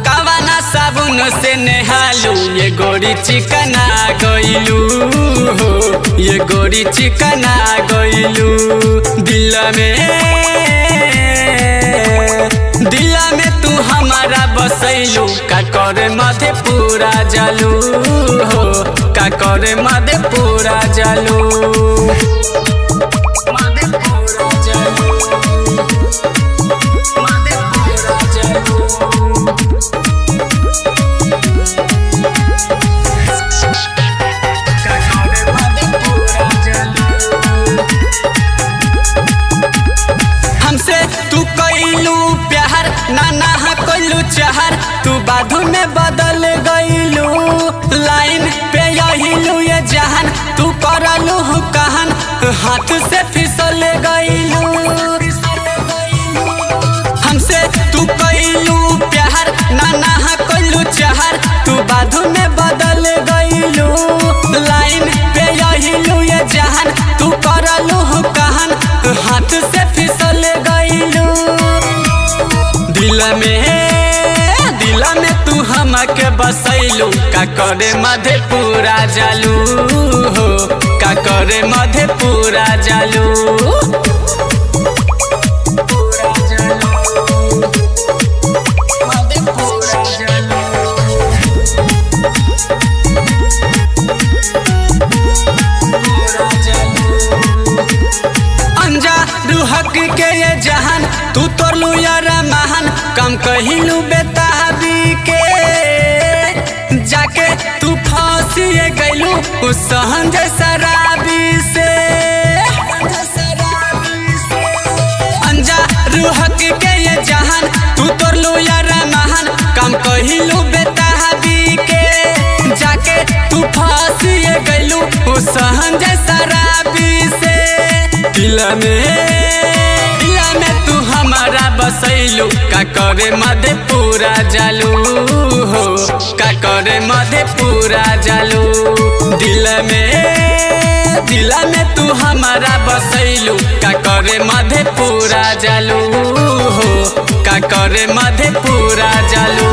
कवना साबुन से नहालू ये गोरी चिकना गइलू हो, ये गोरी चिकना गइलू। दिल में, दिल में तू हमारा बसैलू, का करे मधेपुरा जालू हो, का करे मधेपुरा जालू। मधेपुरा जालू, मधेपुरा जालू। का करे मधेपुरा जालू। हमसे तू कैलू प्यार, नाना कैलू चाहर, तू बाधू में बदल गईलू। लाइन पे यहीलू ये जहान, तू करलू कहन, हाथ से फिसल गईलू। हमसे तू कैलू प्यार, नाना कैलू चाहर, तू बाधू में बदल गईलू। लाइन पे यहीलू ये जहान, तू करलू कहन, हाथ से फिसल गईलू। दिल में, दिल में तू हमके बसैलू, का करे मधेपुरा जालू हो, का करे मधेपुरा जालू। पूरा जालू, मधेपुरा जालू। पूरा जालू। अंजा रूहक के ये जहान, तू तोड़लू यार महान, कम कहिलू बेताबी के, जाके तू फांसी गइलू उस सहन शराबी से। अंजा रूहक के ये जहान, तू तोड़लू यार महान, कम कहिलू बेताबी के, जाके तू फांसी गइलू उस सहन शराबी से। दिल में, दिल में तू हमारा बसैलू, का करे मधेपुरा जालू हो, का करे मधेपुरा जालू। दिल में, दिल में तू हमारा बसैलू, का करे मधेपुरा जालू हो, का करे मधेपुरा जालू।